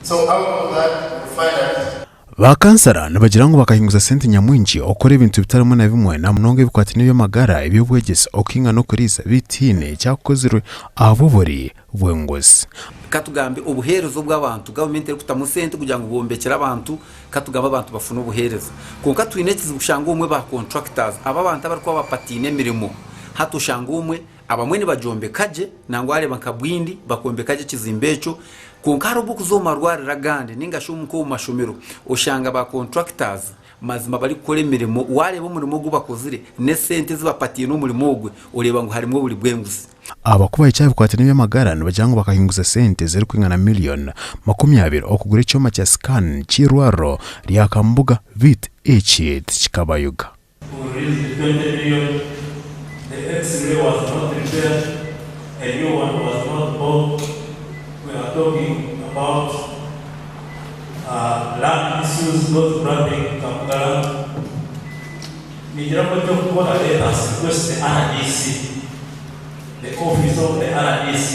So out of that we find that. Ba kansara nibagira ngu bakahinguza sente nyamwingi okukora ebintu bitari bimwe na bimwe na munonga ebikwataine n'eby'amagara, eby'obwegyese, okuhinga n'okuriisa beitu tihaine ekyakukozirwe ahabw'oburi bw'enguzi. Ka tugambe obuheereza obw'abantu, gavumenti erikutamu sente kugira ngu bombekyere abantu, ka tugambe abantu bafune obuheereza. Kwonka twine ekizibu kushanga obumwe ba contractors, abo abantu abarikuba bapatiine emirimo, hati oshanga obumwe abamwe nibagyombeka gye, nangwa wareeba nka Bwindi bakombeka gye ekizimbe ekyo, kwonka hariho obu orikuza omu marwariro agandi ninga shi nk'omu mashomero, oshanga ba contractors mazima barikukora emirimo, wareeba omurimo ogu bakozire n'esente ezi bapatiine omurimo ogwe, oreeba ngu harimu oburi bw'enguzi. Aba ku bahikire aha bikwataine n'eby'amagara nibagira ngu bakahinguza sente zirikwingana miriyoni 20 okugura ekyoma kya scan ky'eirwariro rya Kambuga beitu eki tikikabayuga. We released 20 million, the X-ray was not repaired, a new one was not bought, we are talking about land issues, those grabbing Kamuga land. Ningira ngu eky'okukora let us request the RDC, the office of the RDC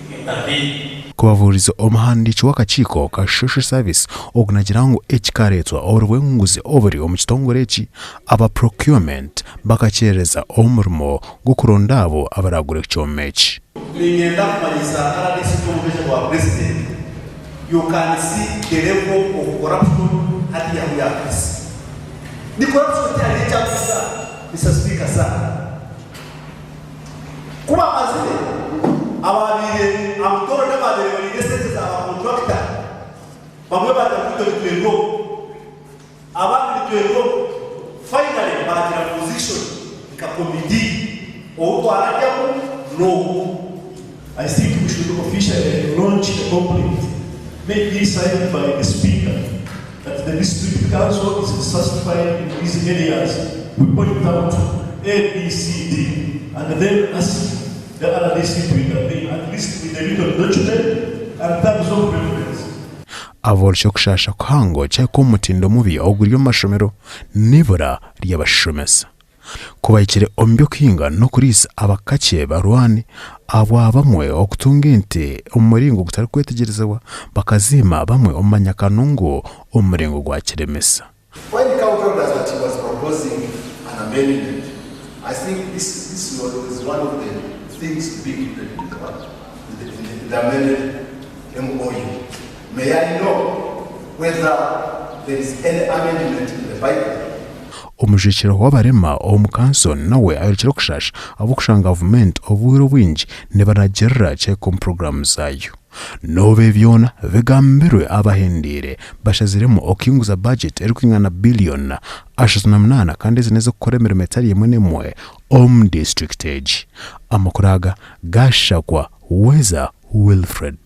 to intervene. Kubabuuriza omuhandiiki w'akakiiko ka Social Service ogu nagira ngu ekikareetwa oburi bw'enguzi oburi omu kitongore eki, aba procurement bakakyerereza omurimo gw'okuronda abo abaragure ekyoma eki. Niinyenda kumanyisa RDC n'obubeja bwa Purezidenti, you can see the level of corruption hatiiya ahu yaatuhitsya. Ni corruption tihariho ekyatuhitsya Mister Speaker sir. Ku bamazire, abaabaire amutooro n'abaabaire bariire esente za ba kontrakita, bamwe baagira ngu itwe nitwenda oku, abandi nitwenda oku, finally baagira position nka committee, ou twararyamu n'ogu. I think we should officially launch a complaint, may be signed by the speaker, that the district council is dissatisfied in these areas we point out A, B, C, D and then ask the RDC to intervene at least with a written document and terms of reference. Abooreka okushaasha kuhango kyahika omu mutindo mubi oguri omu mashomero n'eibura ry'abashomesa. Ku bahikire omu by'okuhinga n'okuriisa abakakye barwani ahabwa bamwe okutunga ente omu muringo gutarikwetegyerezibwa bakaziima bamwe omu banyakanungu omu muringo gwa kiremesa. When Kao told us that he was proposing an amendment, I think this, this was one of the things to be included in the, what? In the, in the, the amended MOU. May I know whether there is any amendment in the Bible? Omujwekyerwa w'abarema omu kanso nawe ayorekire okushaasha ahabw'okushanga gavumenti obwire obwingi nebaragirira kyahika omu puroguraamu zaayo. N'obu ebi byona bigambirwe abahendeire bashaziremu okuhinguza bajeti erikwingana biliyoni 38 kandi ezi n'ez'okukora emirimo etari emwe n'emwe omu disiturikiti egi. Amakuru aga gashakwa Weza Wilfred.